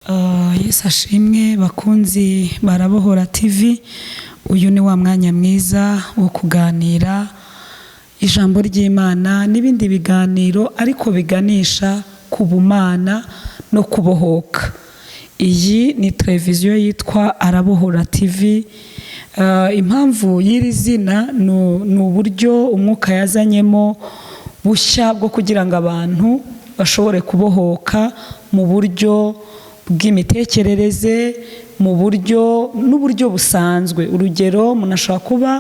Yesu ashimwe, bakunzi barabohora TV. Uyu ni wa mwanya mwiza wo kuganira ijambo ry'Imana n'ibindi biganiro, ariko biganisha ku bumana no kubohoka. Iyi ni televiziyo yitwa Arabohora TV. Impamvu y'iri zina ni uburyo umwuka yazanyemo bushya bwo kugira ngo abantu bashobore kubohoka mu buryo bw'imitekerereze, mu buryo n'uburyo busanzwe. Urugero, umuntu ashobora kuba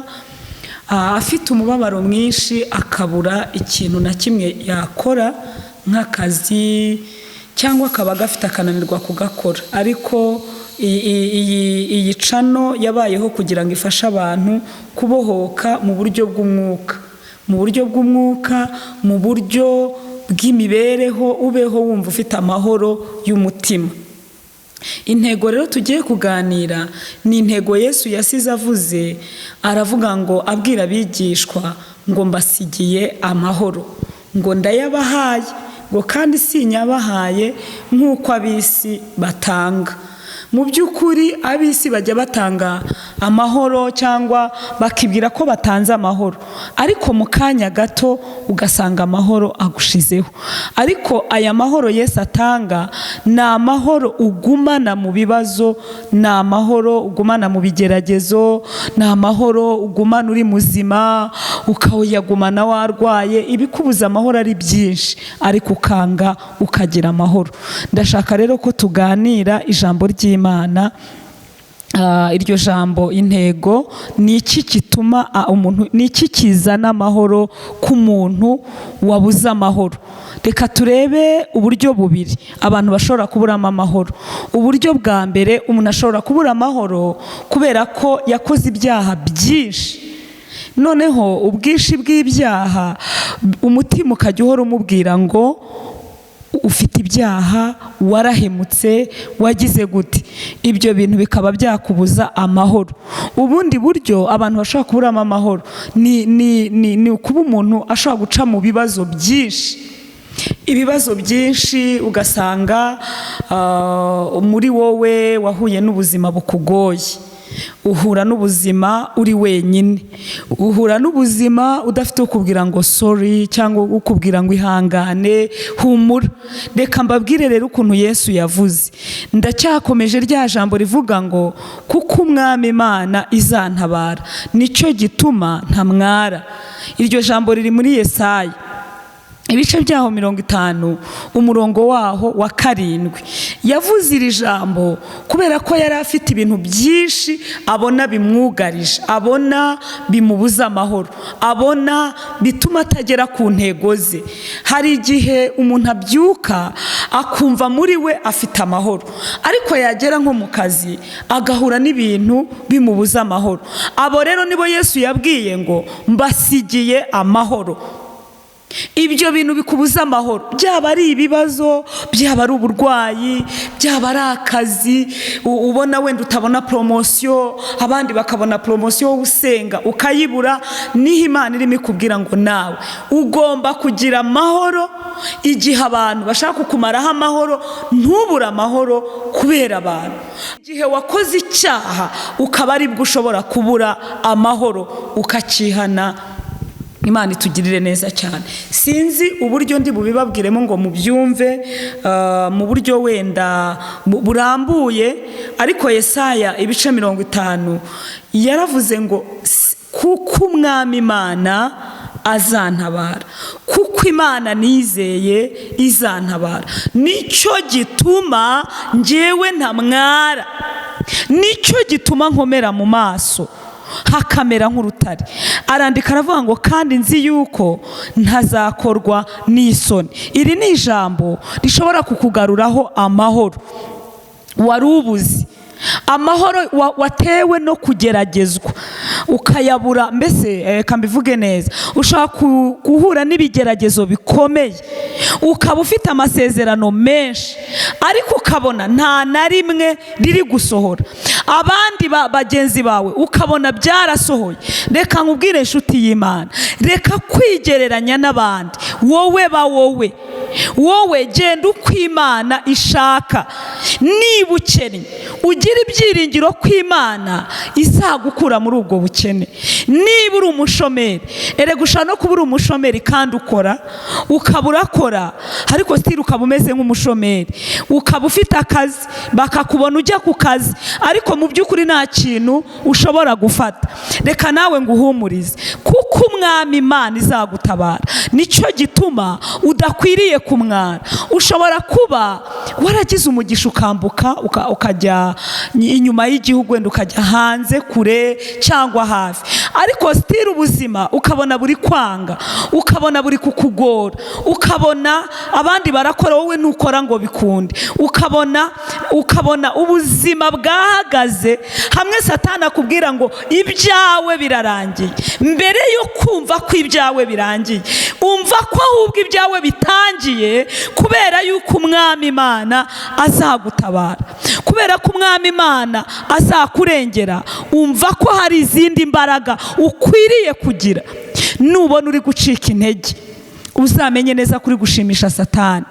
afite umubabaro mwinshi, akabura ikintu na kimwe yakora nk'akazi, cyangwa akaba agafite akananirwa kugakora. Ariko iyi channel yabayeho kugira ngo ifashe abantu kubohoka mu buryo bw'umwuka, mu buryo bw'umwuka, mu buryo bw'imibereho, ubeho wumva ufite amahoro y'umutima. Intego rero tugiye kuganira ni intego Yesu yasize avuze. Aravuga ngo, abwira abigishwa ngo: "Mbasigiye amahoro," ngo: "Ndayabahaye," ngo: "kandi sinyabahaye nk'uko ab'isi batanga." Mu by'ukuri, ab'isi bajya batanga amahoro cyangwa bakibwira ko batanze amahoro, ariko mu kanya gato ugasanga amahoro agushizeho. Ariko aya mahoro Yesu atanga ni amahoro ugumana mu bibazo, ni amahoro ugumana mu bigeragezo, ni amahoro ugumana uri muzima, ukayagumana warwaye, ibikubuza amahoro ari byinshi, ariko ukanga ukagira amahoro. Ndashaka rero ko tuganira ijambo ry'Imana. Iryo jambo, intego ni iki gituma umuntu, ni iki kizana amahoro ku muntu wabuze amahoro? Reka turebe uburyo bubiri abantu bashobora kuburamo amahoro. Uburyo bwa mbere, umuntu ashobora kubura amahoro kubera ko yakoze ibyaha byinshi, noneho ubwinshi bw'ibyaha, umutima ukajya uhora umubwira ngo ufite ibyaha, warahemutse, wagize gute. Ibyo bintu bikaba byakubuza amahoro. Ubundi buryo abantu bashobora kuburamo amahoro ni ukuba umuntu ashobora guca mu bibazo byinshi, ibibazo byinshi, ugasanga muri wowe wahuye n'ubuzima bukugoye, uhura n'ubuzima uri wenyine, uhura n'ubuzima udafite ukubwira ngo sorry cyangwa ukubwira ngo ihangane, humura. Reka mbabwire rero ukuntu Yesu yavuze. Ndacyakomeje rya jambo rivuga ngo: "Kuko Umwami Imana izantabara, nicyo gituma ntamwara." Iryo jambo riri muri Yesaya, ibice byaho 50, umurongo waho wa 7. Yavuze iri jambo kubera ko yari afite ibintu byinshi abona bimwugarije, abona bimubuza amahoro, abona bituma atagera ku ntego ze. Hari igihe umuntu abyuka akumva muri we afite amahoro, ariko yagera nko mu kazi agahura n'ibintu bimubuza amahoro. Abo rero nibo Yesu yabwiye ngo: "Mbasigiye amahoro." Ibyo bintu bikubuza amahoro, byaba ari ibibazo, byaba ari uburwayi, byaba ari akazi ubona wenda utabona promotion, abandi bakabona promotion, wowe usenga ukayibura, niho Imana irimo ikubwira ngo nawe ugomba kugira amahoro. Igihe abantu bashaka kukumaraho amahoro, ntubure amahoro kubera abantu. Igihe wakoze icyaha, ukaba aribwo ushobora kubura amahoro, ukakihana. Imana itugirire neza cyane. Sinzi uburyo ndi bubibabwiremo ngo mubyumve mu buryo wenda burambuye, ariko Yesaya ibice 50 yaravuze ngo: "Kuko Umwami Imana azantabara, kuko Imana nizeye izantabara, nicyo gituma ngewe ntamwara, nicyo gituma nkomera mu maso hakamera nk'urutare." Arandika aravuga ngo: "Kandi nzi yuko ntazakorwa n'isoni." Iri ni ijambo rishobora kukugaruraho amahoro wari ubuze, amahoro watewe no kugeragezwa ukayabura. Mbese reka mbivuge neza, ushobora guhura n'ibigeragezo bikomeye, ukaba ufite amasezerano menshi, ariko ukabona nta na rimwe riri gusohora, abandi bagenzi bawe ukabona byarasohoye. Reka nkubwire, inshuti y'Imana, reka kwigereranya n'abandi. Wowe ba wowe. Wowe genda uko Imana ishaka. Niba ukennye, ugira ibyiringiro ko Imana izagukura muri ubwo bukene. Niba uri umushomeri, erega ushobora no kuba uri umushomeri kandi ukora, ukaba urakora ariko still ukaba umeze nk'umushomeri, ukaba ufite akazi, bakakubona ujya ku kazi, ariko mu by'ukuri nta kintu ushobora gufata. Reka nawe nguhumurize, kuko Umwami Imana izagutabara. Nicyo gituma udakwiriye kumwara. Ushobora kuba waragize umugisha ukambuka, ukajya inyuma y'igihugu, wenda ukajya hanze kure cyangwa hafi, ariko still ubuzima ukabona buri kwanga, ukabona buri kukugora, ukabona abandi barakora, wowe ntukora ngo bikunde, ukabona ubuzima bwahagaze. Hamwe Satani akubwira ngo ibyawe birarangiye. Mbere yo kumva ko ibyawe birangiye, umva ko ahubwo ibyawe bitangiye, kubera yuko Umwami Imana azagutabara, kubera ko Umwami Imana azakurengera. Umva ko hari izindi mbaraga ukwiriye kugira. Nubona uri gucika intege, uzamenye neza ko uri gushimisha Satani.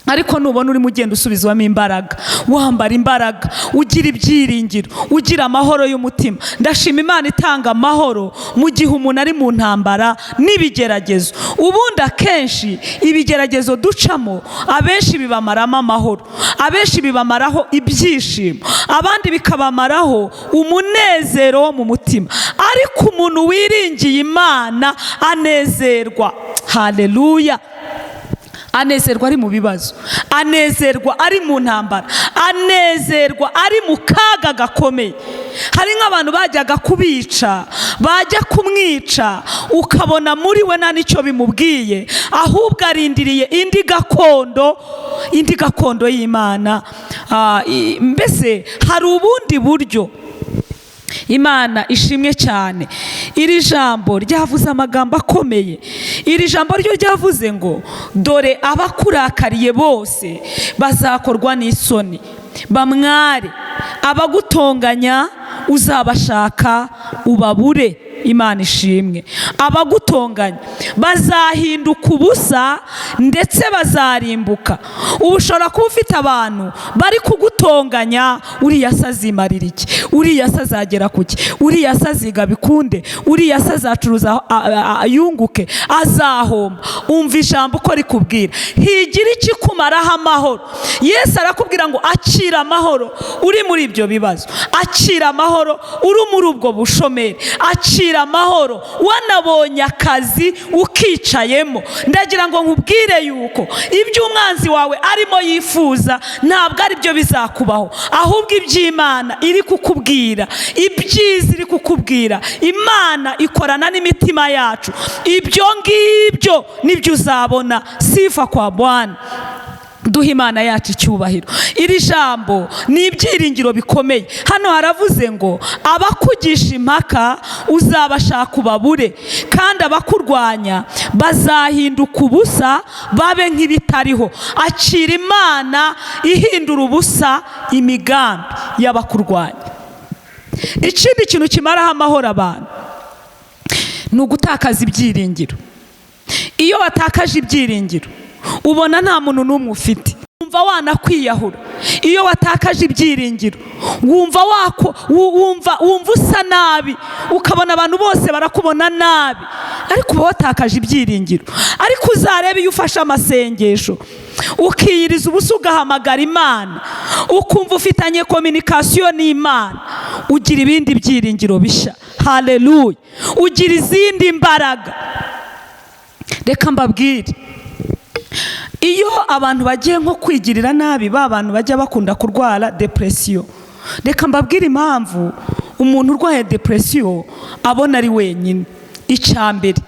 Ariko nubona urimo ugenda usubizwamo imbaraga, wambara imbaraga, ugira ibyiringiro, ugira amahoro y'umutima. Ndashima Imana itanga amahoro mu gihe umuntu ari mu ntambara n'ibigeragezo. Ubundi akenshi ibigeragezo ducamo, abenshi bibamaramo amahoro, abenshi bibamaraho ibyishimo, abandi bikabamaraho umunezero wo mu mutima. Ariko umuntu wiringiye Imana anezerwa. Haleluya! Anezerwa ari mu bibazo, anezerwa ari mu ntambara, anezerwa ari mu kaga gakomeye. Hari nk'abantu bajyaga kubica, bajya kumwica, ukabona muri we nta n'icyo bimubwiye, ahubwo arindiriye indi gakondo, indi gakondo y'Imana. Mbese hari ubundi buryo. Imana ishimwe cyane. Iri jambo ryavuze amagambo akomeye. Iri jambo ryo ryavuze ngo: "Dore abakurakariye bose bazakorwa n'isoni bamware, abagutonganya uzabashaka ubabure." Imana ishimwe. Abagutonganya bazahinduka ubusa, ndetse bazarimbuka. Ubu ushobora kuba ufite abantu bari kugutonganya: "Uriya se azimarira iki? Uriya se azagera ku ki? Uriya se aziga bikunde? Uriya se azacuruza yunguke? Azahomba." Umva ijambo uko rikubwira: higira ikikumaraho amahoro. Yesu arakubwira ngo akira amahoro uri muri ibyo bibazo, akira amahoro uri muri ubwo bushomeri, akira amahoro wanabonye akazi ukicayemo. Ndagira ngo nkubwire yuko ibyo umwanzi wawe arimo yifuza ntabwo ari byo bizakubaho, ahubwo iby'Imana iri kukubwira, ibyiza iri kukubwira. Imana ikorana n'imitima yacu. Ibyo ngibyo nibyo uzabona. Sifa kwa Bwana. Duha Imana yacu icyubahiro. Iri jambo ni ibyiringiro bikomeye. Hano haravuze ngo: "Abakugisha impaka uzabashaka ubabure, kandi abakurwanya bazahinduka ubusa, babe nk'ibitariho." Akira Imana ihindura ubusa imigambi y'abakurwanya. Ikindi kintu kimaraho amahoro abantu ni ugutakaza ibyiringiro. Iyo watakaje ibyiringiro, ubona nta muntu n'umwe ufite, wumva wanakwiyahura. Iyo watakaje ibyiringiro, wumva wako wumva usa nabi, ukabona abantu bose barakubona nabi, ariko uba watakaje ibyiringiro. Ariko uzarebe, iyo ufashe amasengesho, ukiyiriza ubusa, ugahamagara Imana, ukumva ufitanye communication n'Imana, ugira ibindi byiringiro bishya. Haleluya! Ugira izindi mbaraga. Reka mbabwire, iyo abantu bagiye nko kwigirira nabi, ba bantu bajya bakunda kurwara dépression, reka mbabwire impamvu umuntu urwaye dépression abona ari wenyine. Icya mbere,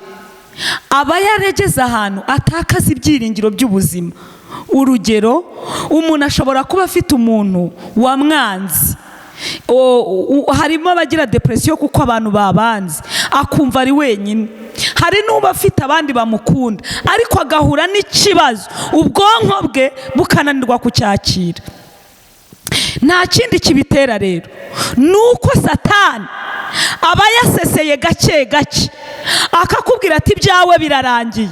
aba yarageze ahantu atakaza ibyiringiro by'ubuzima. Urugero, umuntu ashobora kuba afite umuntu wamwanze. Harimo abagira dépression kuko abantu babanze, akumva ari wenyine. Hari n'uba afite abandi bamukunda, ariko agahura n'ikibazo, ubwonko bwe bukananirwa kucyakira. Nta kindi kibitera rero, ni uko Satani aba yaseseye gake gake, akakubwira ati: "Ibyawe birarangiye."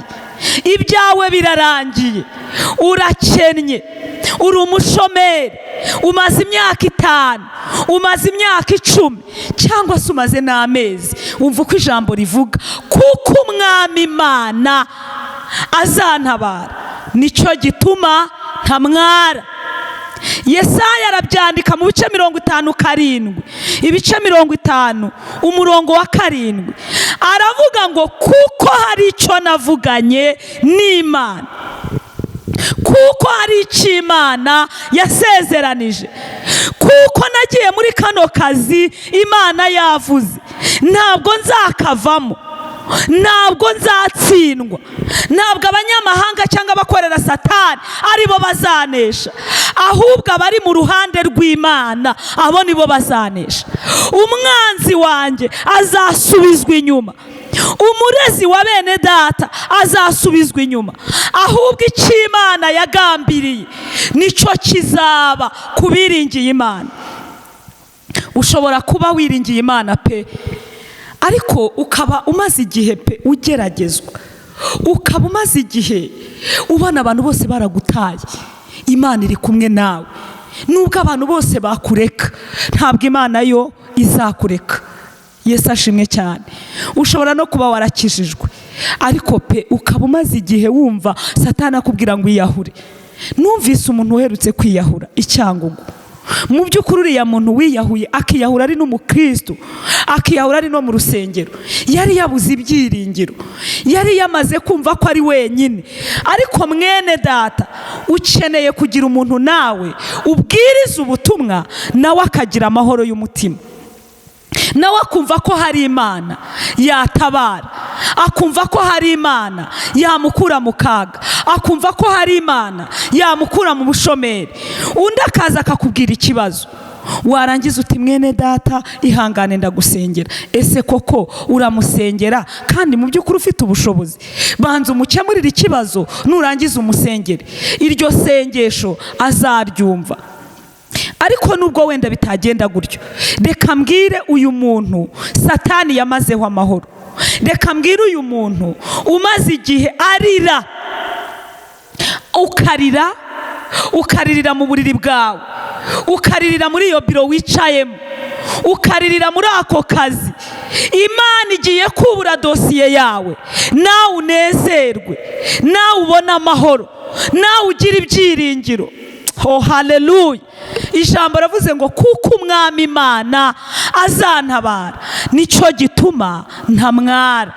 Ibyawe birarangiye, urakennye, uri umushomeri, umaze imyaka 5, umaze imyaka 10, cyangwa se umaze n'amezi. Umva uko ijambo rivuga: kuko Umwami Imana azantabara, nicyo gituma ntamwara. Yesaya arabyandika mu bice 57, ibice 50, umurongo wa 7, aravuga ngo kuko hari icyo navuganye n'Imana, kuko hari icyo Imana yasezeranije, kuko nagiye muri kano kazi Imana yavuze, ntabwo nzakavamo, ntabwo nzatsindwa, ntabwo abanyamahanga cyangwa abakorera Satani aribo bazanesha, ahubwo abari mu ruhande rw'Imana abo nibo bazanesha. Umwanzi wanjye azasubizwa inyuma, umurezi wa bene data azasubizwa inyuma, ahubwo icyo Imana yagambiriye nicyo kizaba ku biringiye Imana. Ushobora kuba wiringiye Imana pe, ariko ukaba umaze igihe pe ugeragezwa, ukaba umaze igihe ubona abantu bose baragutaye. Imana iri kumwe nawe. Nubwo abantu bose bakureka, ntabwo Imana yo izakureka. Yesu ashimwe cyane. Ushobora no kuba warakijijwe, ariko pe ukaba umaze igihe wumva Satani akubwira ngo iyahure. Numvise umuntu uherutse kwiyahura i Cyangugu. Mu by'ukuri uriya muntu wiyahuye, akiyahura ari n'umukristo, akiyahura ari no mu rusengero, yari yabuze ibyiringiro, yari yamaze kumva ko ari wenyine. Ariko mwene data, ukeneye kugira umuntu nawe ubwiriza ubutumwa, nawe akagira amahoro y'umutima, nawe akumva ko hari Imana yatabara, akumva ko hari Imana yamukura mu kaga, akumva ko hari Imana yamukura mu bushomeri. Undi akaza akakubwira ikibazo, warangiza uti: "Mwene data, ihangane, ndagusengera." Ese koko uramusengera kandi mu by'ukuri ufite ubushobozi? Banza umukemurire ikibazo, nurangiza umusengere. Iryo sengesho azaryumva. Ariko nubwo wenda bitagenda gutyo, reka mbwire uyu muntu Satani yamazeho amahoro, reka mbwire uyu muntu umaze igihe arira, ukarira, ukaririra mu buriri bwawe, ukaririra muri iyo biro wicayemo, ukaririra muri ako kazi, Imana igiye kubura dosiye yawe, nawe unezerwe, nawe ubone amahoro, nawe ugire ibyiringiro. Oh, haleluya! Ijambo ravuze ngo kuko Umwami Imana azantabara, nicyo gituma ntamwara.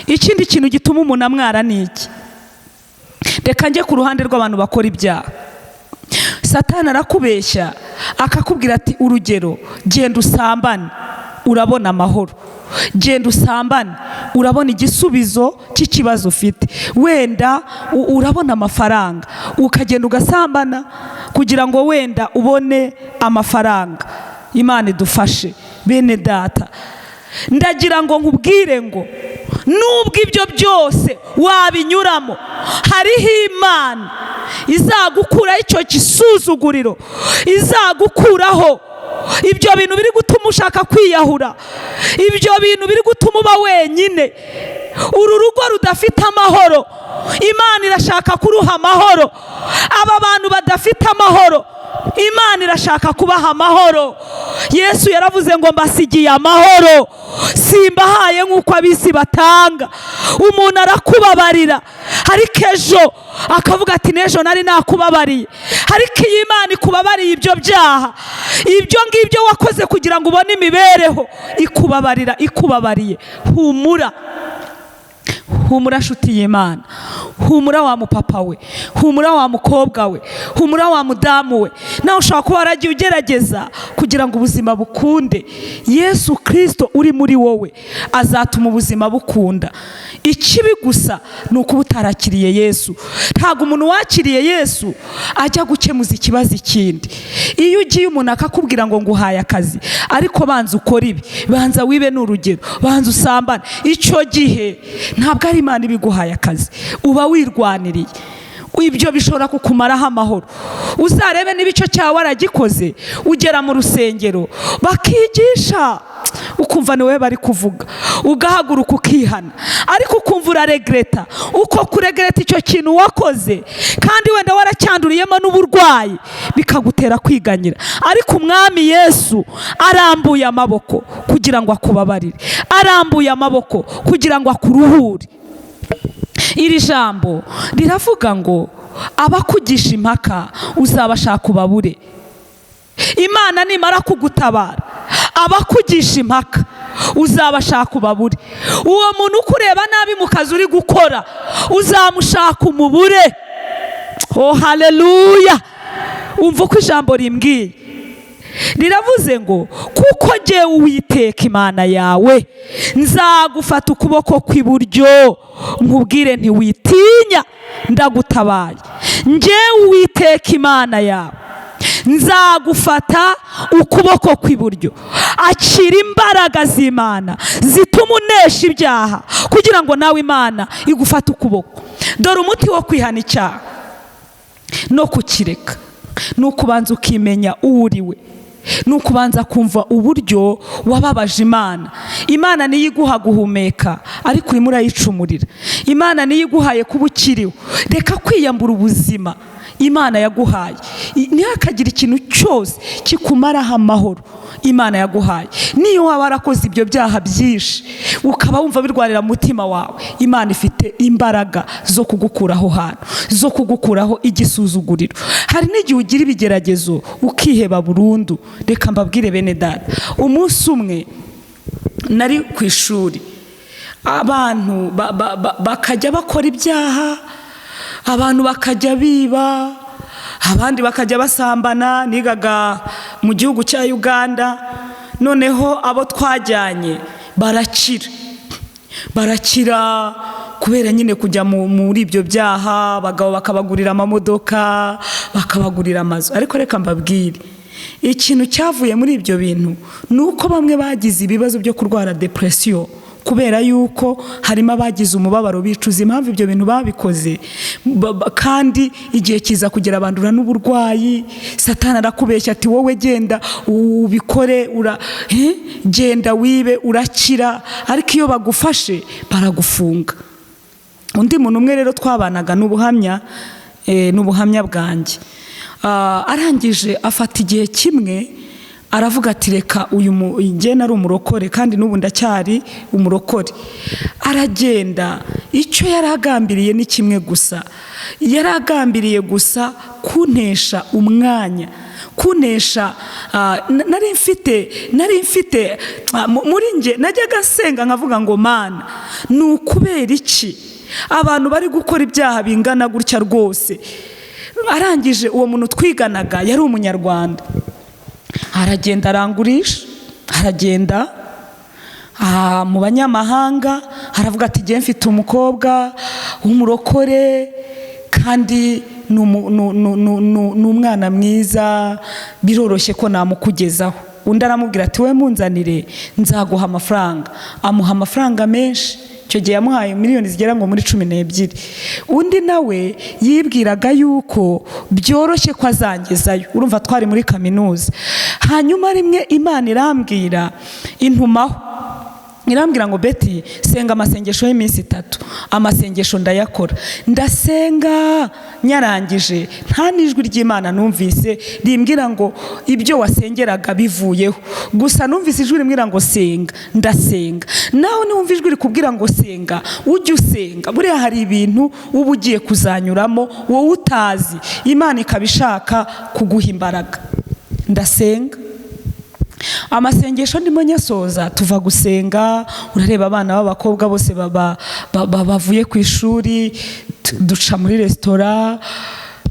Ikindi kintu gituma umuntu amwara ni iki? Reka njye ku ruhande rw'abantu bakora ibyaha. Satani arakubeshya, akakubwira ati: urugero, genda usambane urabona amahoro, genda usambane urabona igisubizo cy'ikibazo ufite, wenda urabona amafaranga. Ukagenda ugasambana kugira ngo wenda ubone amafaranga. Imana idufashe. Bene data, ndagira ngo nkubwire ngo nubwo ibyo byose wabinyuramo, hariho Imana izagukuraho icyo gisuzuguriro, izagukuraho ibyo bintu biri gutuma ushaka kwiyahura, ibyo bintu biri gutuma uba wenyine. Uru rugo rudafite amahoro, Imana irashaka kuruha amahoro. Aba bantu badafite amahoro, Imana irashaka kubaha amahoro. Yesu yaravuze ngo: "Mbasigiye amahoro, simbahaye nk'uko ab'isi batanga." Umuntu arakubabarira, ariko ejo akavuga ati: "N'ejo nari nakubabariye." Ariko iyo Imana ikubabariye ibyo byaha, ibyo ngibyo wakoze kugira ngo ubone imibereho, ikubabarira ikubabariye. Humura, humura nshuti y'Imana, humura wa mupapa we, humura wa mukobwa we, humura wa mudamu we. Nawe ushobora kuba waragiye ugerageza kugira ngo ubuzima bukunde. Yesu Kirisito uri muri wowe azatuma ubuzima bukunda. Ikibi gusa ni ukuba utarakiriye Yesu. Ntabwo umuntu wakiriye Yesu ajya gukemuza ikibazo ikindi. Iyo ugiye, umuntu akakubwira ngo: "Nguhaye akazi, ariko banza ukore ibi, banza wibe, ni urugero, banza usambane," icyo gihe ntabwo ari Imana ibiguhaye akazi, uba wirwaniriye. Ibyo bishobora kukumaraho amahoro. Uzarebe niba icyo cyawe waragikoze, ugera mu rusengero bakigisha, ukumva uranezerewe, ukumva Ukumva ni wowe bari kuvuga, ugahaguruka ukihana, ariko ukumva uraregreta. Uko kuregreta icyo kintu wakoze, kandi wenda waracyanduriyemo n'uburwayi, bikagutera kwiganyira. Ariko Umwami Yesu arambuye amaboko kugira ngo akubabarire, arambuye amaboko kugira ngo akuruhure. Iri jambo riravuga ngo abakugisha impaka uzabashaka ubabure. Imana nimara kugutabara, abakugisha impaka uzabashaka ubabure. Uwo muntu ukureba nabi mu kazi uri gukora, uzamushaka umubure. Oh, haleluya! Umva uko ijambo rimbwiye, riravuze ngo: "Kuko ngewe Uwiteka Imana yawe nzagufata ukuboko kw'iburyo, nkubwire nti: 'Witinya, ndagutabaye.'" Ngewe Uwiteka Imana yawe nzagufata ukuboko kw'iburyo. Akira imbaraga z'Imana zituma unesha ibyaha, kugira ngo nawe Imana igufate ukuboko. Dore umuti wo kwihana icyaha no kukireka ni ukubanza ukimenya uwo uri we, ni ukubanza kumva uburyo wababaje Imana. Imana niyo iguha guhumeka, ariko urimo urayicumurira. Imana niyo iguhaye kuba ukiriho. Reka kwiyambura ubuzima Imana yaguhaye. Ntihakagire ikintu cyose kikumaraho amahoro Imana yaguhaye. Niyo waba warakoze ibyo byaha byinshi, ukaba wumva birwarira mu mutima wawe, Imana ifite imbaraga zo kugukuraho hantu, zo kugukuraho igisuzuguriro. Hari n'igihe ugira ibigeragezo ukiheba burundu. Reka mbabwire, bene data, umunsi umwe nari ku ishuri, abantu bakajya bakora ibyaha, abantu bakajya biba, abandi bakajya basambana. Nigaga mu gihugu cya Uganda. Noneho abo twajyanye barakira, barakira kubera nyine kujya muri ibyo byaha, abagabo bakabagurira amamodoka, bakabagurira amazu. Ariko reka mbabwire, ikintu cyavuye muri ibyo bintu ni uko bamwe bagize ibibazo byo kurwara depression, kubera yuko harimo abagize umubabaro, bicuza impamvu ibyo bintu babikoze. Kandi igihe kiza kugera bandura n'uburwayi. Satani arakubeshya ati: "Wowe genda ubikore, genda wibe, urakira." Ariko iyo bagufashe baragufunga. Undi muntu umwe rero twabanaga, n'ubuhamya bwanjye, arangije afata igihe kimwe aravuga ati: "Reka uyu njye nari umurokore, kandi n'ubu ndacyari umurokore." Aragenda, icyo yari agambiriye ni kimwe gusa, yari agambiriye gusa kuntesha umwanya, kuntesha. Nari mfite muri njye, najyaga nsenga nkavuga ngo: "Mana, ni ukubera iki abantu bari gukora ibyaha bingana gutya rwose?" Arangije, uwo muntu twiganaga yari Umunyarwanda, aragenda arangurisha, aragenda mu banyamahanga, aravuga ati: "Ngiye mfite umukobwa w'umurokore, kandi ni umwana mwiza, biroroshye ko namukugezaho." Undi aramubwira ati: "We munzanire, nzaguha amafaranga." Amuha amafaranga menshi. Icyo gihe yamuhaye miliyoni zigera ngo muri 12. Undi nawe yibwiraga yuko byoroshye ko azangezayo. Urumva twari muri kaminuza. Hanyuma rimwe Imana irambwira, intumaho, irambwira ngo: "Beti, senga amasengesho y'iminsi 3." Amasengesho ndayakora, ndasenga, nyarangije nta n'ijwi ry'Imana numvise rimbwira ngo ibyo wasengeraga bivuyeho. Gusa numvise ijwi rimbwira ngo: "Senga." Ndasenga. Nawe niwumva ijwi rikubwira ngo senga, ujye usenga. Buriya hari ibintu uba ugiye kuzanyuramo wowe utazi, Imana ikaba ishaka kuguha imbaraga. Ndasenga, amasengesho ndimo nyasoza, tuva gusenga, urareba abana b'abakobwa bose baba bavuye ku ishuri, duca muri resitora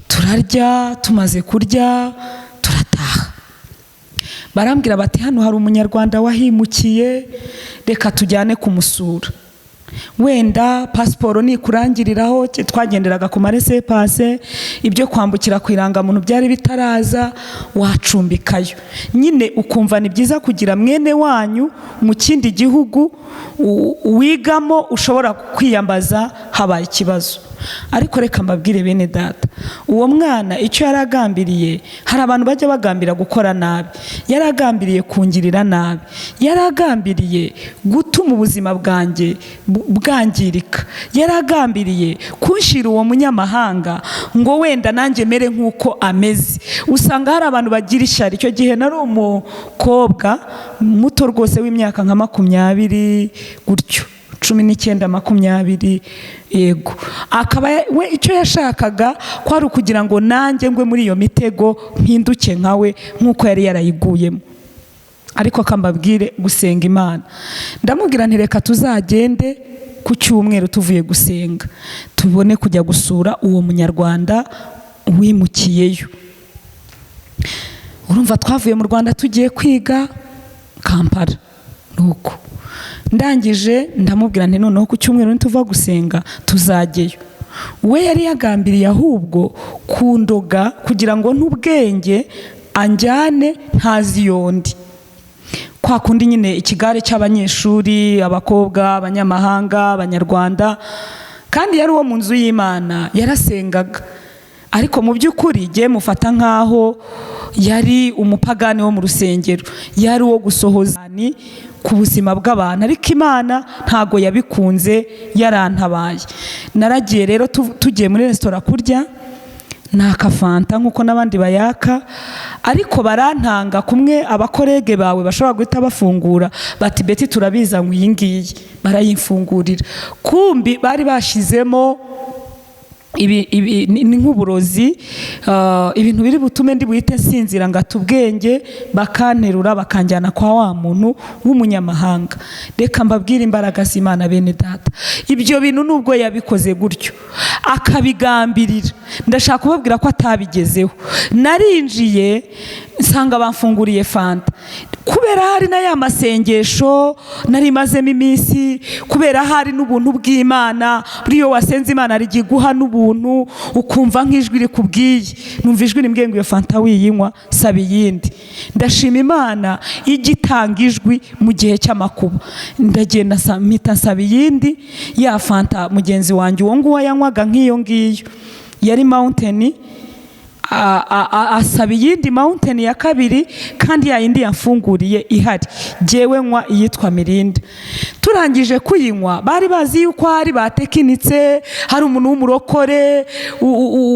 turarya. Tumaze kurya turataha. Barambwira bati: "Hano hari Umunyarwanda wahimukiye, reka tujyane kumusura. Wenda pasiporo nikurangiriraho." Twagenderaga ku ma laissez-passer, ibyo kwambukira ku irangamuntu byari bitaraza. Wacumbikayo nyine, ukumva ni byiza kugira mwene wanyu mu kindi gihugu wigamo ushobora kwiyambaza. Habaye ikibazo. Ariko reka mbabwire, bene data, uwo mwana icyo yari agambiriye, hari abantu bajya bagambira gukora nabi. Yari agambiriye kungirira nabi, yari agambiriye gutuma ubuzima bwanjye bwangirika, yari agambiriye kunshyira uwo munyamahanga ngo wenda nanjye mere nk'uko ameze. Usanga hari abantu bagira ishyari. Icyo gihe nari umukobwa muto rwose w'imyaka nka 20 gutyo, 19, 20, yego. Akaba we icyo yashakaga ko ari ukugira ngo nanjye ngwe muri iyo mitego, mpinduke nkawe nk'uko yari yarayiguyemo. Ariko akambabwire gusenga Imana, ndamubwira nti: "Reka tuzagende ku cyumweru tuvuye gusenga, tubone kujya gusura uwo Munyarwanda wimukiyeyo." Urumva twavuye mu Rwanda tugiye kwiga Kampala. Nuko ndangije ndamubwira nti: "Noneho ku cyumweru nituva gusenga tuzajyeyo." We yari yagambiriye ahubwo kundoga kugira ngo n'ubwenge anjyane ntazi yondi, kwa kundi nyine ikigare cy'abanyeshuri, abakobwa, abanyamahanga, Abanyarwanda. Kandi yari uwo mu nzu y'Imana, yarasengaga, ariko mu by'ukuri jye mufata nk'aho yari umupagani wo mu rusengero, yari uwo gusohoza ni ku buzima bw'abantu. Ariko Imana ntago yabikunze, yarantabaye. Naragiye rero, tugiye muri resitora kurya, naka Fanta nk'uko n'abandi bayaka, ariko barantanga. Kumwe abakorege bawe bashobora guhita bafungura, bati: "Beti, turabiza ngo iyi ngiyi." Barayimfungurira, kumbi bari bashyizemo ibi ni nk'uburozi, ibintu biri butume ndi buhite nsinzira ngata ubwenge, bakanterura bakanjyana kwa wa muntu w'umunyamahanga. Reka mbabwire imbaraga z'Imana, bene data. Ibyo bintu nubwo yabikoze gutyo akabigambirira, ndashaka kubabwira ko atabigezeho. Narinjiye nsanga bamfunguriye Fanta. Kubera hari na ya masengesho nari mazemo iminsi, kubera hari n'ubuntu bw'Imana, buriya wasenze Imana rigiye guha n'ubuntu, ukumva nk'ijwi rikubwiye. Numva ijwi rimbwiye ngo: "Iyo Fanta wiyinywa, saba iyindi." Ndashima Imana ijya itanga ijwi mu gihe cy'amakuba. Ndagenda mpita nsaba iyindi ya Fanta. Mugenzi wanjye uwo nguwo yanywaga nk'iyo ngiyo yari Mountain, asaba iyindi Mountain ya kabiri, kandi ya yindi yamfunguriye ihari, jyewe nywa iyitwa Mirinda. Turangije kuyinywa, bari bazi yuko hari batekinitse, hari umuntu w'umurokore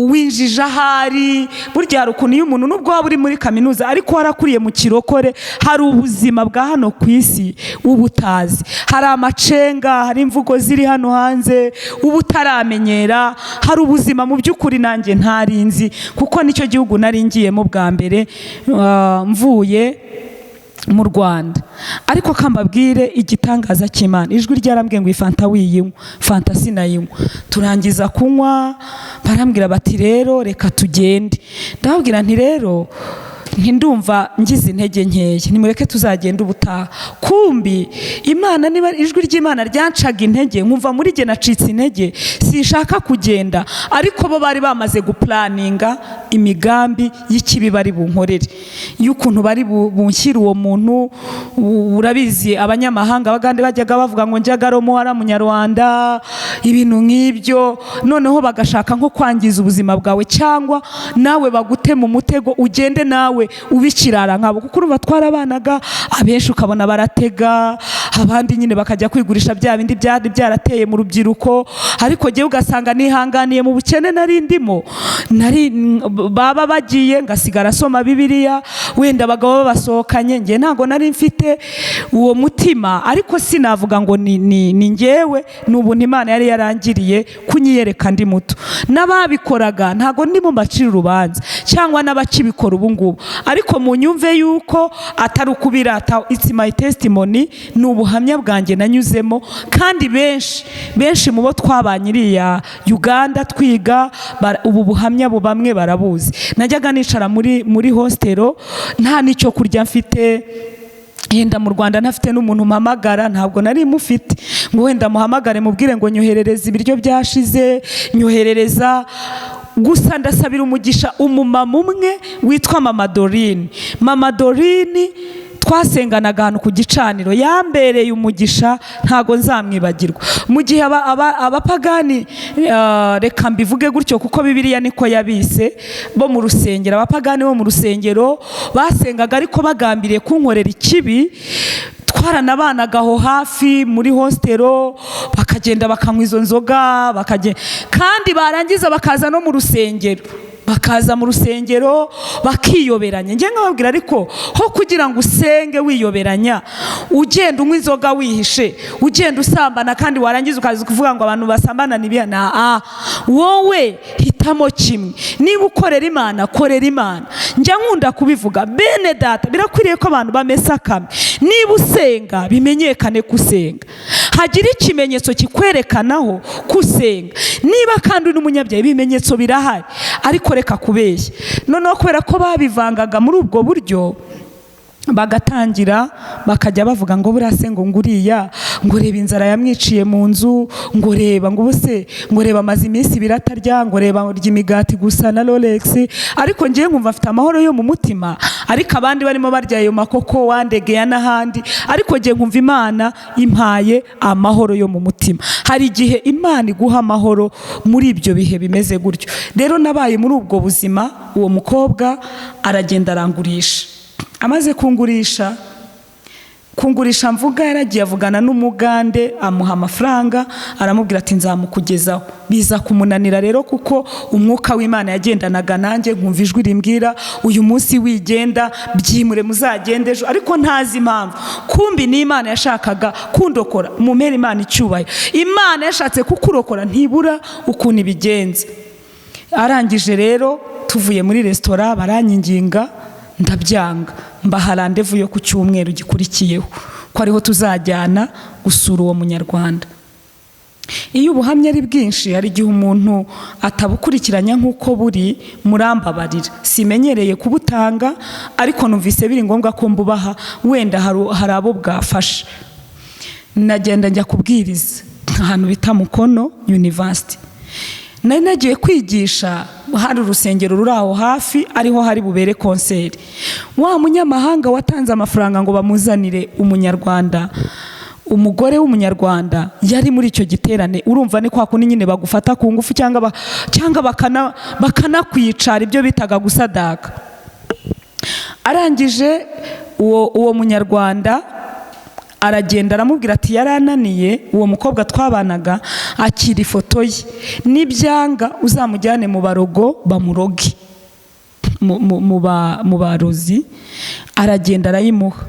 winjije ahari. Burya hari ukuntu iyo umuntu, nubwo waba uri muri kaminuza ariko warakuriye mu kirokore, hari ubuzima bwa hano ku isi uba utazi, hari amacenga, hari imvugo ziri hano hanze uba utaramenyera, hari ubuzima mu by'ukuri nanjye ntarinzi, kuko nicyo gihugu nari ngiyemo bwa mbere mvuye mu Rwanda. Ariko kambabwire igitangaza cy'Imana. Ijwi ryarambwiye ngo: "Iyi Fanta wiyinywa." Fanta sinayinywa. Turangiza kunywa, barambwira bati: "Rero reka tugende." Ndababwira nti: "Rero ntindumva ngize intege nkeya, nimureke tuzagenda ubutaha." Kumbi Imana, niba ijwi ry'Imana ryancaga intege, nkumva muri jye nacitse intege, sinshaka kugenda, ariko bo bari bamaze guplanninga imigambi y'ikibi bari bunkorere, y'ukuntu bari bunshyire uwo muntu. Urabizi abanyamahanga, Abagande bajyaga bavuga ngo njyaga romo Munyarwanda, ibintu nk'ibyo. Noneho bagashaka nko kwangiza ubuzima bwawe, cyangwa nawe bagute mu mutego, ugende nawe ubikirara nkabo, kuko urumva twarabanaga. Abenshi ukabona baratega, abandi nyine bakajya kwigurisha bya bindi byari byarateye mu rubyiruko. Ariko jyewe ugasanga nihanganiye mu bukene nari ndimo, nari baba bagiye ngasigara asoma Bibiliya. Wenda abagabo babasohokanye, njye ntabwo nari mfite uwo mutima. Ariko sinavuga ngo ni njyewe, ni ubuntu Imana yari yarangiriye kunyiyereka ndi muto. N'ababikoraga ntabwo ndimo mbacira urubanza, cyangwa n'abakibikora ubu ngubu, ariko munyumve yuko atari ukubirata. It's my testimony, ni ubuhamya bwanjye nanyuzemo. Kandi benshi benshi mu bo twabanye iriya Uganda twiga, ubu buhamya bu bamwe barabuzi. Najyaga nicara muri hostel nta n'icyo kurya mfite, yenda mu Rwanda ntafite n'umuntu mpamagara, ntabwo nari mufite ngo wenda muhamagare mubwire ngo nyoherereza ibiryo byashize, nyoherereza. Gusa ndasabira umugisha umumama umwe witwa Mama Dorine. Mama Dorine Twasenganaga ahantu ku gicaniro, yambereye umugisha, ntago nzamwibagirwa. Mu gihe abapagani, reka mbivuge gutyo kuko Bibiliya niko yabise, bo mu rusengero, abapagani bo mu rusengero basengaga ariko bagambiriye kunkorera ikibi. Twaranabanaga aho hafi muri hostel, bakagenda bakanywa izo nzoga, bakagenda kandi barangiza bakaza no mu rusengero, bakaza mu rusengero bakiyoberanya. Njye nkababwira, ariko ho kugira ngo usenge wiyoberanya, ugenda unywa inzoga wihishe, ugenda usambana, kandi warangiza ukaza kuvuga ngo abantu basambana ni na a wowe hitamo kimwe. Niba ukorera Imana, korera Imana. Njya nkunda kubivuga, bene data, birakwiriye ko abantu bamesa akamwe. Niba usenga, bimenyekane ko usenga, hagira ikimenyetso kikwerekanaho ko usenga. Niba kandi uri n'umunyabyaha, ibimenyetso birahari, ariko reka kubeshya. Noneho kubera ko babivangaga muri ubwo buryo, bagatangira bakajya bavuga ngo buriya se ngo nguriya, ngo reba inzara yamwiciye mu nzu, ngo reba, ngo ubuse, ngo reba amaze iminsi 2 atarya, ngo reba urya imigati gusa na Rolex. Ariko ngewe nkumva afite amahoro yo mu mutima, ariko abandi barimo barya ayo makoko wandegeya n'ahandi, ariko ngewe nkumva Imana impaye amahoro yo mu mutima. Hari igihe Imana iguha amahoro muri ibyo bihe bimeze gutyo. Rero nabaye muri ubwo buzima. Uwo mukobwa aragenda arangurisha. Amaze kungurisha mvuga, yaragiye avugana n'umugande, amuha amafaranga, aramubwira ati nzamukugezaho. Biza kumunanira rero, kuko umwuka w'Imana yagendanaga nanjye, nkumva ijwi rimbwira uyu munsi wigenda, byimure muzagende ejo, ariko ntazi impamvu. Kumbi ni Imana yashakaga kundokora. Mumere Imana icyubahiro. Imana yashatse kukurokora, ntibura ukuntu ibigenza. Arangije rero, tuvuye muri resitora, baranyinginga ndabyanga, mbaha rendez-vous yo ku cyumweru gikurikiyeho ko ariho tuzajyana gusura uwo Munyarwanda. Iyo ubuhamya ari bwinshi, hari igihe umuntu atabukurikiranya nk'uko buri, murambabarira, simenyereye kubutanga, ariko numvise biri ngombwa ko mbubaha, wenda hari abo bwafasha. Nagenda njya kubwiriza ahantu bita Mukono University. Nari nagiye kwigisha, hari urusengero ruri aho hafi, ariho hari bubere concert. Wa munyamahanga watanze amafaranga ngo bamuzanire Umunyarwanda, umugore w'Umunyarwanda, yari muri icyo giterane. Urumva ni kwa kundi nyine bagufata ku ngufu cyangwa bakanakwicara, ibyo bitaga gusadaka. Arangije uwo Munyarwanda aragenda aramubwira ati yarananiye, uwo mukobwa twabanaga, akira ifoto ye, nibyanga uzamujyane mu barogo bamuroge, mu barozi. Aragenda arayimuha.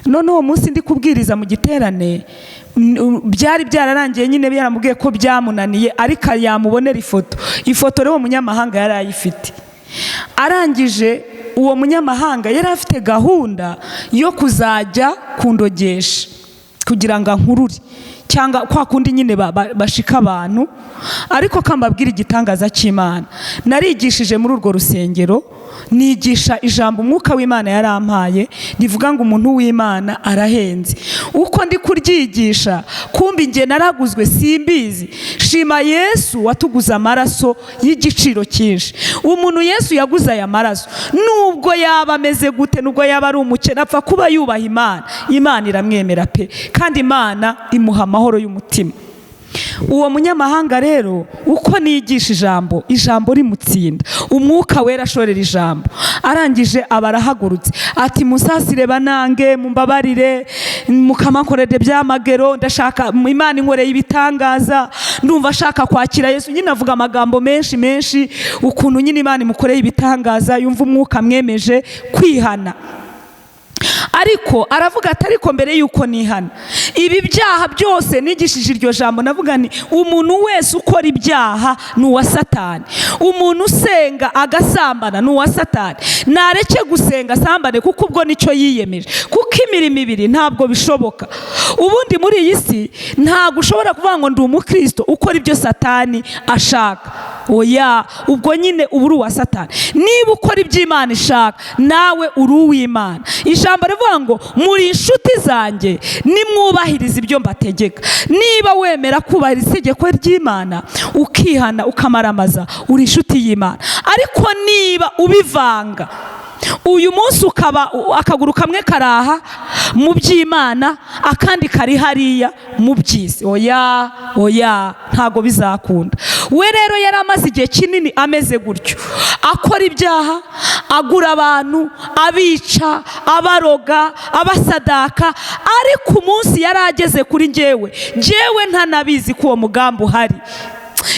None uwo munsi ndi kubwiriza mu giterane, byari byararangiye nyine, yaramubwiye ko byamunaniye, ariko yamubonera ifoto. Ifoto rero uwo munyamahanga yari ayifite. Arangije, uwo munyamahanga yari afite gahunda yo kuzajya kundogesha kugira ngo ankurure, cyangwa kwa kundi nyine bashika abantu. Ariko kambabwira igitangaza cy'Imana. Narigishije muri urwo rusengero, nigisha ijambo umwuka w'Imana yarampaye rivuga ngo umuntu w'Imana arahenze. Uko ndi kuryigisha, kumbi njye naraguzwe simbizi. Shima Yesu watuguze amaraso y'igiciro cyinshi. Umuntu Yesu yaguze aya maraso, nubwo yaba ameze gute, nubwo yaba ari umukene, apfa kuba yubaha Imana, Imana iramwemera pe, kandi Imana imuha amahoro y'umutima. Uwo munyamahanga rero, uko nigisha ijambo, ijambo rimutsinda, umwuka wera ashorera ijambo, arangije aba arahagurutse ati musasire banange, mumbabarire, mukamakorere by'amagero, ndashaka Imana inkoreye ibitangaza, ndumva ashaka kwakira Yesu. Nyine avuga amagambo menshi menshi, ukuntu nyine Imana imukoreye ibitangaza, yumva umwuka mwemeje kwihana. Ariko aravuga ati ariko mbere y'uko nihana ibi byaha byose, nigishije iryo jambo, navuga ni umuntu wese ukora ibyaha ni uwa Satani, umuntu usenga agasambana ni uwa Satani, nareke gusenga asambane, kuko ubwo nicyo yiyemeje, kuko imirimo ibiri ntabwo bishoboka. Ubundi muri iyi si ntabwo ushobora kuvuga ngo ndi umukristo ukora ibyo Satani ashaka. Oya, ubwo nyine uba uri uwa Satani. Niba ukora ibyo Imana ishaka, nawe uri uw'Imana. Ijambo rivuga ngo muri inshuti zanjye nimwubahiriza ibyo mbategeka. Niba wemera kubahiriza itegeko ry'Imana, ukihana, ukamaramaza, uri inshuti y'Imana. Ariko niba ubivanga Uyu munsi ukaba akaguru kamwe karaha mu by'Imana, akandi kari hariya mu by'isi. Oya, oya, ntago bizakunda. We rero yari amaze igihe kinini ameze gutyo, akora ibyaha, agura abantu, abica, abaroga, abasadaka. Ariko umunsi yari ageze kuri njyewe, njyewe ntanabizi ko uwo mugambi uhari.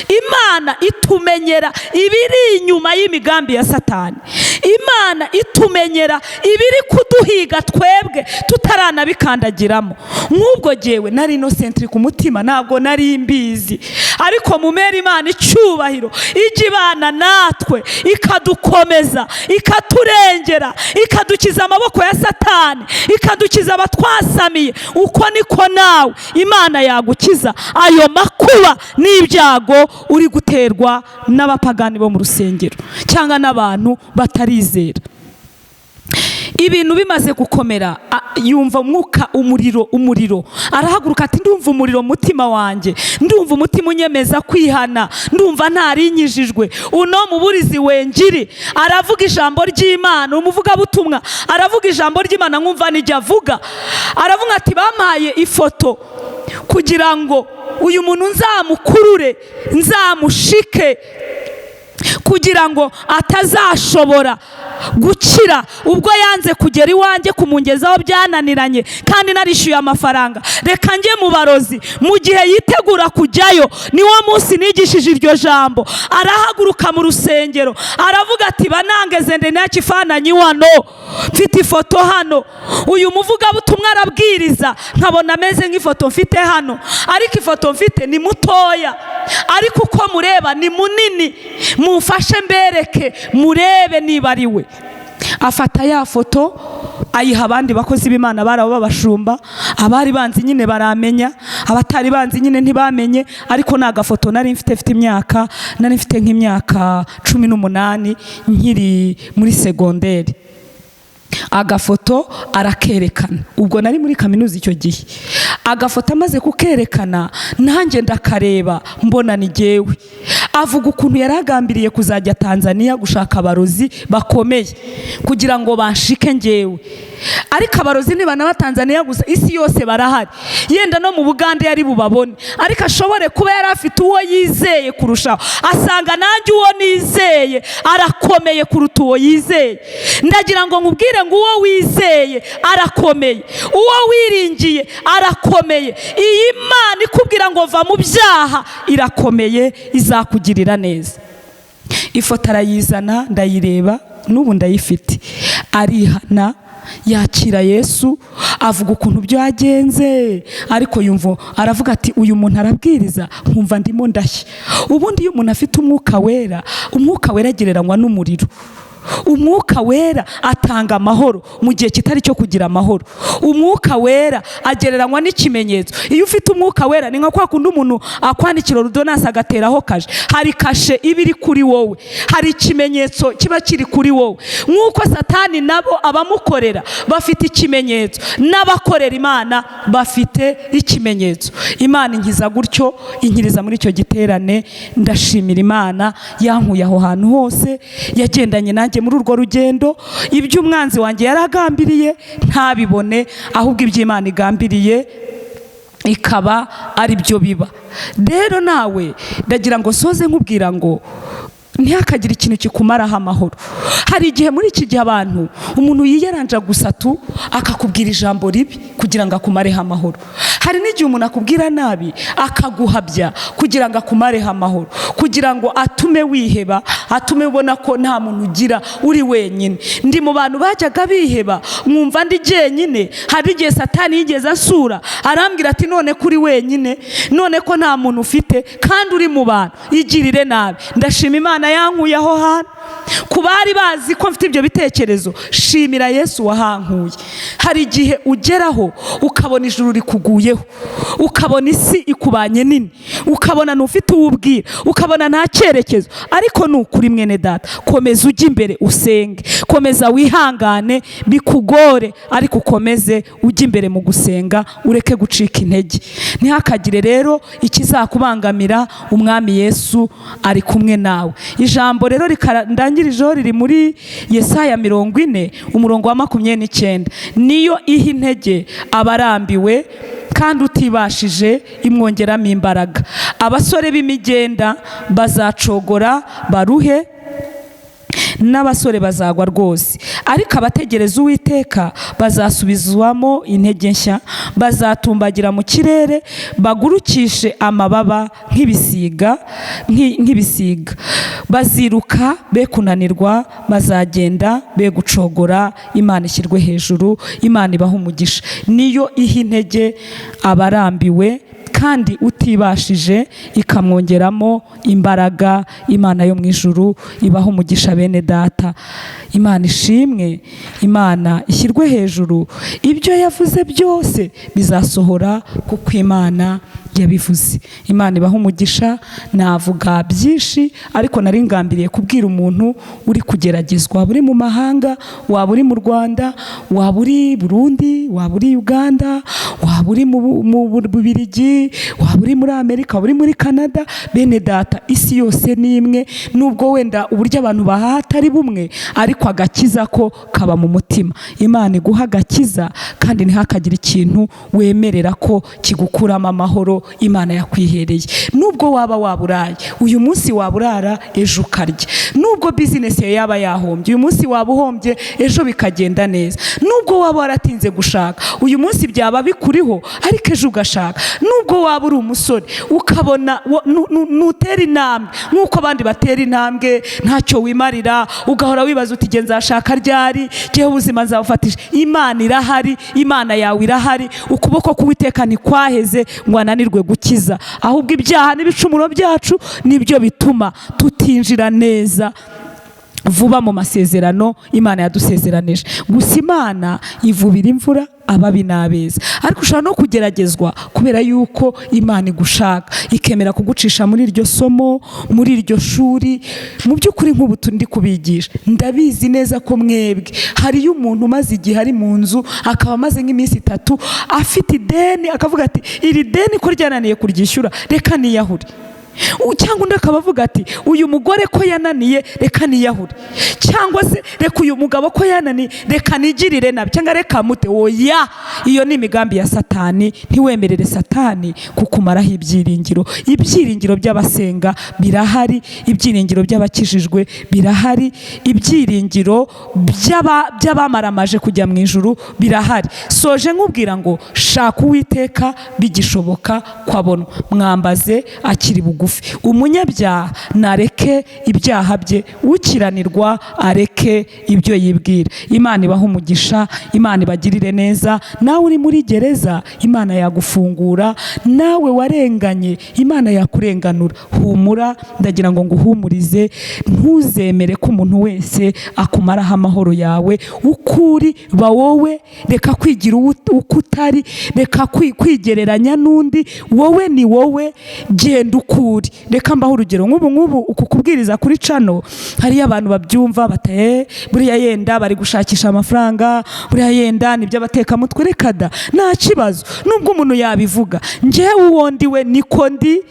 Imana itumenyera ibiri inyuma y'imigambi ya Satani. Imana itumenyera ibiri kuduhiga twebwe tutaranabikandagiramo. Nk'ubwo jyewe nari innocent ku mutima, ntabwo nari mbizi. Ariko mumera Imana icyubahiro, ijya ibana natwe, ikadukomeza, ikaturengera, ikadukiza amaboko ya Satani, ikadukiza abatwasamiye. Uko niko nawe Imana yagukiza ayo makuba n'ibyago uri guterwa n'abapagani bo mu rusengero cyangwa n'abantu batarizera. Ibintu bimaze gukomera, yumva umwuka, umuriro, umuriro. Arahaguruka ati: "Ndumva umuriro mu mutima wanjye, ndumva umutima unyemeza kwihana, ndumva ntarinyijijwe." Uno muburizi wengiri aravuga ijambo ry'Imana, umuvugabutumwa aravuga ijambo ry'Imana, nkumva nijya avuga. Aravuga ati: "Bampaye ifoto kugira ngo uyu muntu nzamukurure, nzamushike, kugira ngo atazashobora gukira. Ubwo yanze kugera iwanjye kumungezaho byananiranye kandi narishyuye amafaranga, reka njye mu barozi." Mu gihe yitegura kujyayo, niwo munsi nigishije iryo jambo. Arahaguruka mu rusengero aravuga ati: "Banangeze ndenakifananyi wano, mfite ifoto hano." Uyu muvugabutumwa arabwiriza, nkabona ameze nk'ifoto mfite hano, ariko ifoto mfite ni mutoya, ariko uko mureba ni munini. Mumfashe mbereke, murebe niba ari we. Afata ya foto ayiha abandi bakozi b'Imana bari abo b'abashumba. Abari banzi nyine baramenya, abatari banzi nyine ntibamenye. Ariko ni agafoto nari mfite imyaka, nari mfite nk'imyaka 18, nkiri muri segonderi. Agafoto arakerekana, ubwo nari muri kaminuza icyo gihe. Agafoto amaze kukerekana, nanjye ndakareba, mbona ni jyewe. Avuga ukuntu yari agambiriye kuzajya Tanzania gushaka abarozi bakomeye kugira ngo banshike njyewe. Ariko abarozi ntibanaba Tanzania gusa, isi yose barahari, yenda no mu Bugande yari bubabone, ariko ashobore kuba yari afite uwo yizeye kurushaho, asanga nanjye uwo nizeye arakomeye kuruta uwo yizeye. Ndagira ngo nkubwire ngo uwo wizeye arakomeye, uwo wiringiye arakomeye. Iyi Mana ikubwira ngo va mu byaha irakomeye, izakugirira neza. Ifoto arayizana, ndayireba, n'ubu ndayifite. Arihana, yakira Yesu, avuga ukuntu byagenze. Ariko yumva aravuga ati: "Uyu muntu arabwiriza nkumva ndimo ndashya." Ubundi iyo umuntu afite Umwuka Wera, Umwuka Wera agereranywa n'umuriro. Umwuka Wera atanga amahoro mu gihe kitari cyo kugira amahoro. Umwuka Wera agereranywa n'ikimenyetso. Iyo ufite Umwuka Wera, ni nka kwa kundi umuntu akwandikira ordonnance agateraho kashe. Hari kashe iba iri kuri wowe, hari ikimenyetso kiba kiri kuri wowe. Nk'uko Satani nabo abamukorera bafite ikimenyetso, n'abakorera Imana bafite ikimenyetso. Imana inkiza gutyo, inkiriza muri icyo giterane. Ndashimira Imana yankuye aho hantu hose, yagendanye nanjye muri urwo rugendo. Ibyo umwanzi wanjye yaragambiriye ntabibone, ahubwo iby'Imana igambiriye ikaba ari byo biba. Rero nawe ndagira ngo soze nkubwira ngo ntihakagire ikintu kikumaraho amahoro. Hari igihe muri iki gihe abantu, umuntu yiyaranja gusa tu, akakubwira ijambo ribi kugira ngo akumareho amahoro. Hari n'igihe umuntu akubwira nabi, akaguhabya kugira ngo akumareho amahoro, kugira ngo atume wiheba, atume ubona ko nta muntu ugira, uri wenyine. Ndi mu bantu bajyaga biheba, mwumva ndi jyenyine. Hari igihe Satani yigeze asura, arambwira ati: "None ko uri wenyine, none ko nta muntu ufite kandi uri mu bantu, igirire nabi." Ndashima Imana yankuye aho hantu. Ku bari bazi ko mfite ibyo bitekerezo, shimira Yesu wahankuye. Hari igihe ugeraho ukabona ijuru rikuguyeho, ukabona isi ikubanye nini, ukabona ntufite uwo ubwira, ukabona nta cyerekezo. Ariko ni ukuri, mwene data, komeza ujye imbere usenge, komeza wihangane bikugore, ariko ukomeze ujye imbere mu gusenga, ureke gucika intege. Ntihakagire rero ikizakubangamira, Umwami Yesu ari kumwe nawe. Ijambo rero. ndangirijeho riri muri Yesaya 40 umurongo wa 29. Niyo iha intege abarambiwe kandi utibashije imwongeramo imbaraga. Abasore b'imigenda bazacogora baruhe, n'abasore bazagwa rwose, ariko abategereza Uwiteka bazasubizwamo intege nshya, bazatumbagira mu kirere, bagurukishe amababa nk'ibisiga, baziruka be kunanirwa, bazagenda be gucogora. Imana ishyirwe hejuru, Imana ibaha umugisha. Niyo iha intege abarambiwe kandi utibashije ikamwongeramo imbaraga. Imana yo mu ijuru ibaha umugisha bene data. Imana ishimwe, Imana ishyirwe hejuru. Ibyo yavuze byose bizasohora kuko Imana yabivuze. Imana ibaha umugisha. Navuga byinshi ariko nari ngambiriye kubwira umuntu uri kugeragezwa, waba uri mu mahanga, waba uri mu Rwanda, waba uri Burundi, waba uri Uganda, waba uri mu Bubiligi, waba uri muri Amerika, waba uri muri Canada. Bene data, isi yose ni imwe, nubwo wenda uburyo abantu bahaha atari bumwe, ariko agakiza ko kaba mu mutima. Imana iguha agakiza kandi ntihakagire ikintu wemerera ko kigukuramo amahoro Imana yakwihereye. Nubwo waba waburaye uyu munsi, waburara ejo ukarya. Nubwo bizinesi yawe yaba yahombye uyu munsi, waba uhombye ejo bikagenda neza. Nubwo waba waratinze gushaka uyu munsi, byaba bikuriho ariko ejo ugashaka. Nubwo waba uri umusore ukabona nutera intambwe nk'uko abandi batera intambwe, ntacyo wimarira, ugahora wibaza uti nge nzashaka ryari, ngewe ubuzima nzabufatisha. Imana irahari, Imana yawe irahari. Ukuboko k'Uwiteka ntikwaheze ngo ananirwe gukiza, ahubwo ibyaha n'ibicumuro byacu nibyo bituma tutinjira neza vuba mu masezerano Imana yadusezeranije. Gusa Imana ivubira imvura ababi n'abeza, ariko ushobora no kugeragezwa kubera yuko Imana igushaka, ikemera kugucisha muri iryo somo, muri iryo shuri. Mu by'ukuri nk'ubu ndi kubigisha, ndabizi neza ko mwebwe hariyo umuntu umaze igihe ari mu nzu, akaba amaze nk'iminsi 3 afite ideni, akavuga ati iri deni ko ryananiye kuryishyura, reka niyahure. Cyangwa undi akaba avuga ati uyu mugore ko yananiye, reka niyahure. Cyangwa se reka uyu mugabo ko yananiye, reka nigirire nabi, cyangwa reka mute. Oya, iyo ni imigambi ya Satani. Ntiwemerere Satani kukumaraho ibyiringiro. Ibyiringiro by'abasenga birahari, ibyiringiro by'abakijijwe birahari, ibyiringiro by'abamaramaje kujya mu ijuru birahari. Soje nkubwira ngo shaka Uwiteka bigishoboka ko abonwa, mwambaze akiri bugufi. Umunyabyaha nareke ibyaha bye, ukiranirwa areke ibyo yibwira. Imana ibaha umugisha, Imana ibagirire neza. Nawe uri muri gereza, Imana yagufungura. Nawe warenganye, Imana yakurenganura. Humura, ndagira ngo nguhumurize, ntuzemere ko umuntu wese akumaraho amahoro yawe. Uko uri ba wowe, reka kwigira uko utari, reka kwigereranya n'undi. Wowe ni wowe, genda uko uri. Reka mbaho urugero nk'ubu uku kubwiriza kuri channel, hariyo abantu babyumva bataye, buriya yenda bari gushakisha amafaranga, buriya yenda nibyo abatekamutwe. Reka da, nta kibazo nubwo umuntu yabivuga. Njyewe uwo ndi we niko ndi.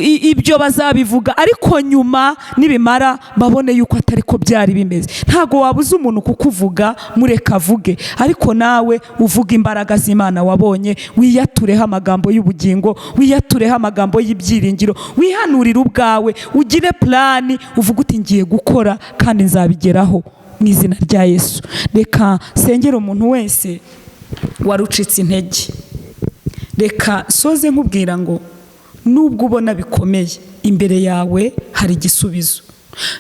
Ibyo bazabivuga, ariko nyuma nibimara babone yuko atari ko byari bimeze. Ntabwo wabuza umuntu kukuvuga, mureka avuge, ariko nawe uvuga imbaraga z'Imana wabonye. Wiyatureho amagambo y'ubugingo, wiyatureho amagambo y'ibyiringiro, wihanurire ubwawe, ugire plan, uvuge uti ngiye gukora kandi nzabigeraho mu izina rya Yesu. Reka sengere umuntu wese warucitse intege. Reka soze nkubwira ngo nubwo ubona bikomeye imbere yawe, hari igisubizo.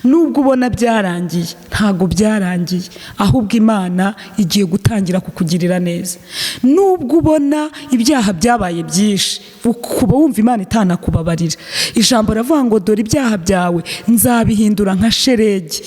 Nubwo ubona byarangiye, ntabwo byarangiye, ahubwo Imana igiye gutangira kukugirira neza. Nubwo ubona ibyaha byabaye byinshi, ukuba wumva Imana itanakubabarira, ijambo riravuga ngo dore ibyaha byawe nzabihindura nka sheregi.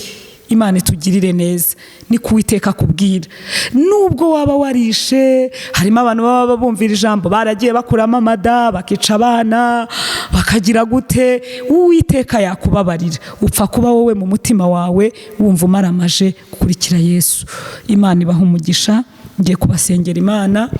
Imana itugirire neza, ni ku Uwiteka akubwira. Nubwo waba warishe, harimo abantu baba bumvira ijambo baragiye bakuramo amada, bakica abana, bakagira gute, Uwiteka yakubabarira. Upfa kuba wowe mu mutima wawe wumva umaramaje gukurikira Yesu. Imana ibaha umugisha. Ngiye kubasengera Imana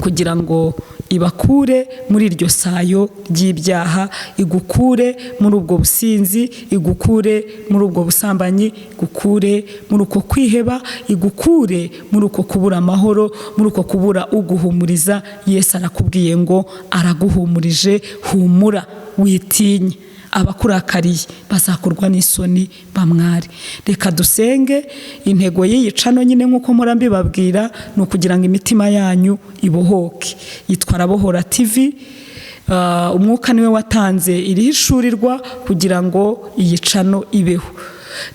kugira ngo Ibakure muri iryo sayo ry'ibyaha, igukure muri ubwo businzi, igukure muri ubwo busambanyi, igukure muri uko kwiheba, igukure muri uko kubura amahoro, muri uko kubura uguhumuriza. Yesu arakubwiye ngo araguhumurije, humura witinye. Abakurakariye bazakorwa n'isoni bamware. Reka dusenge. Intego y'iyi channel nyine, nk'uko mpora mbibabwira, ni ukugira ngo imitima yanyu ibohoke. Yitwa Arabohora TV. Umwuka niwe watanze iri hishurirwa kugira ngo iyi channel ibeho.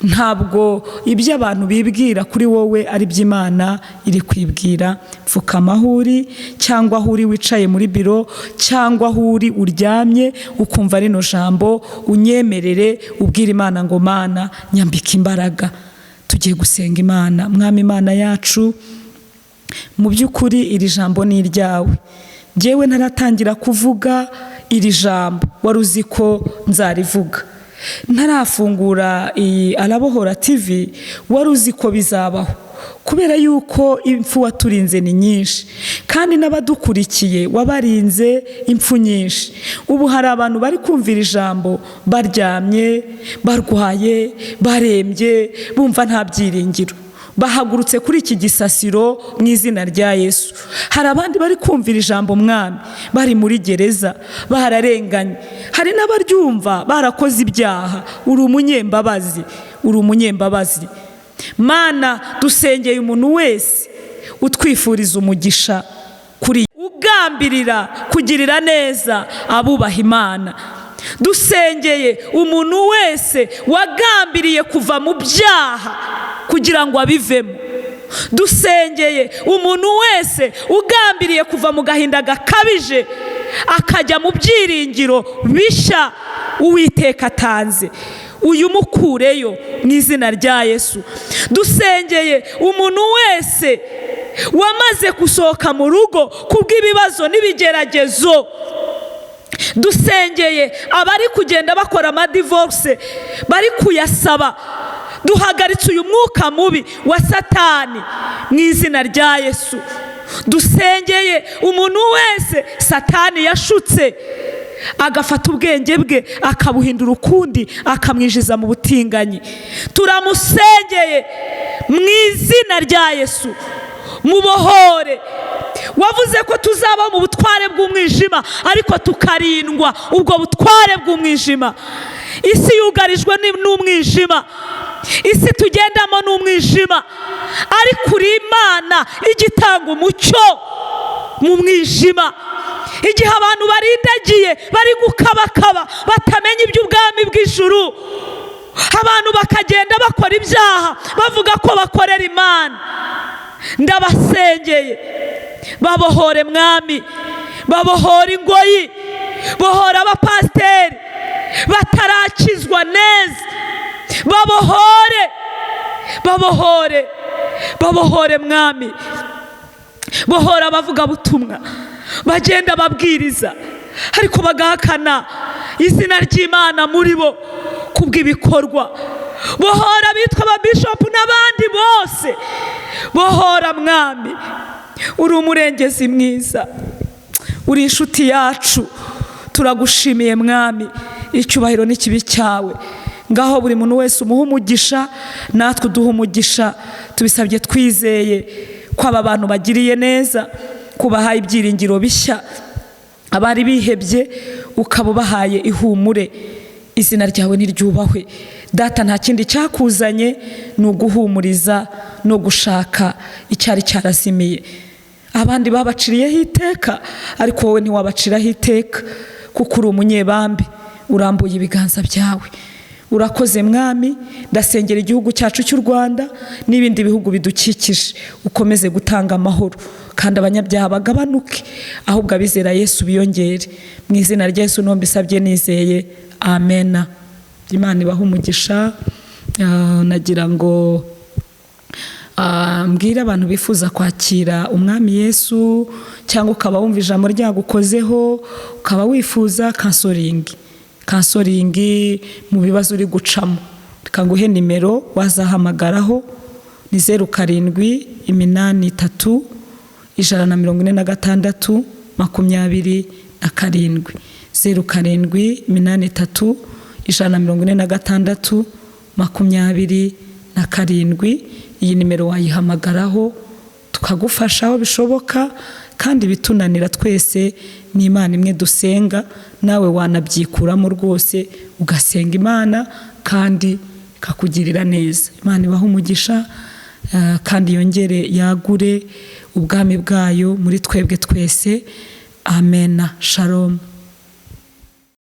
Ntabwo ibyo abantu bibwira kuri wowe ari by'Imana iri kwibwira. Pfukama aho uri, cyangwa aho uri wicaye muri biro, cyangwa aho uri uryamye ukumva rino jambo, unyemerere ubwira Imana ngo: "Mana, nyambika imbaraga." Tugiye gusenga Imana. Mwami Imana yacu, mu by'ukuri iri jambo ni iryawe. Ngewe ntaratangira kuvuga iri jambo, wari uzi ko nzarivuga. Ntarafungura iyi Arabohora TV, wari uzi ko bizabaho, kubera yuko impfu waturinze ni nyinshi, kandi n'abadukurikiye wabarinze impfu nyinshi. Ubu hari abantu bari kumvira ijambo baryamye, barwaye, barembye, bumva nta byiringiro. Bahagurutse kuri iki gisasiro mu izina rya Yesu. Hari abandi bari kumvira ijambo, Mwami, bari muri gereza, bararenganye. Hari n'abaryumva barakoze ibyaha. Uri umunyembabazi, uri umunyembabazi, Mana. Dusengeye umuntu wese utwifuriza umugisha kuri, ugambirira kugirira neza abubaha Imana. Dusengeye umuntu wese wagambiriye kuva mu byaha kugira ngo abivemo. Dusengeye umuntu wese ugambiriye kuva mu gahinda gakabije akajya mu byiringiro bishya Uwiteka atanze. Uyu mukureyo mu izina rya Yesu. Dusengeye umuntu wese wamaze gusohoka mu rugo kubw'ibibazo n'ibigeragezo. Dusengeye abari kugenda bakora amadivorce, bari kuyasaba. Duhagaritse uyu mwuka mubi wa Satani mu izina rya Yesu. Dusengeye umuntu wese Satani yashutse, agafata ubwenge bwe akabuhindura ukundi, akamwinjiza mu butinganyi. Turamusengeye mu izina rya Yesu. Mubohore. Wavuze ko tuzaba mu butware bw'umwijima, ariko tukarindwa ubwo butware bw'umwijima. Isi yugarijwe n'umwijima, isi tugendamo n'umwijima, ariko uri Imana ijya itanga umucyo mu mwijima. Igihe abantu barindagiye, bari gukabakaba, batamenya iby'ubwami bw'ijuru, abantu bakagenda bakora ibyaha bavuga ko bakorera Imana, ndabasengeye, babohore, Mwami. Babohora ingoyi, bohora abapasiteri batarakizwa neza. Babohore, babohore, babohore, Mwami. Bohora abavugabutumwa bagenda babwiriza ariko bagahakana izina ry'Imana muri bo kubw'ibikorwa. Bohora abitwa ababishopu n'abandi bose. Bohora, Mwami. Uri umurengezi mwiza, uri inshuti yacu. Turagushimiye, Mwami. Icyubahiro n'ikibi cyawe. Ngaho buri muntu wese umuha umugisha, natwe uduha umugisha. Tubisabye twizeye ko aba bantu bagiriye neza, kubaha ibyiringiro bishya, abari bihebye ukaba ubahaye ihumure. Izina ryawe niryubahwe, Data. Nta kindi cyakuzanye, ni uguhumuriza no gushaka icyari cyarazimiye. Abandi babaciriyeho iteka, ariko wowe ntiwabaciraho iteka, kuko uri umunyebambe. Urambuye ibiganza byawe. Urakoze, Mwami. Ndasengera igihugu cyacu cy'u Rwanda n'ibindi bihugu bidukikije. Ukomeze gutanga amahoro, kandi abanyabyaha bagabanuke, ahubwo abizera Yesu biyongere. Mu izina rya Yesu niho mbisabye nizeye, amena. Imana ibahe umugisha. Nagira ngo mbwire abantu bifuza kwakira Umwami Yesu, cyangwa ukaba wumva ijambo ryagukozeho, ukaba wifuza counseling mu bibazo uri gucamo, reka nguhe nimero wazahamagaraho. Ni 0783 146. 27, 0783 146 27. Iyi nimero wayihamagaraho tukagufasha aho bishoboka, kandi bitunanira twese ni Imana imwe dusenga, nawe wanabyikuramo rwose ugasenga Imana kandi ikakugirira neza. Imana ibahe umugisha, kandi yongere yagure ubwami bwayo muri twebwe twese. Amena. Shalom.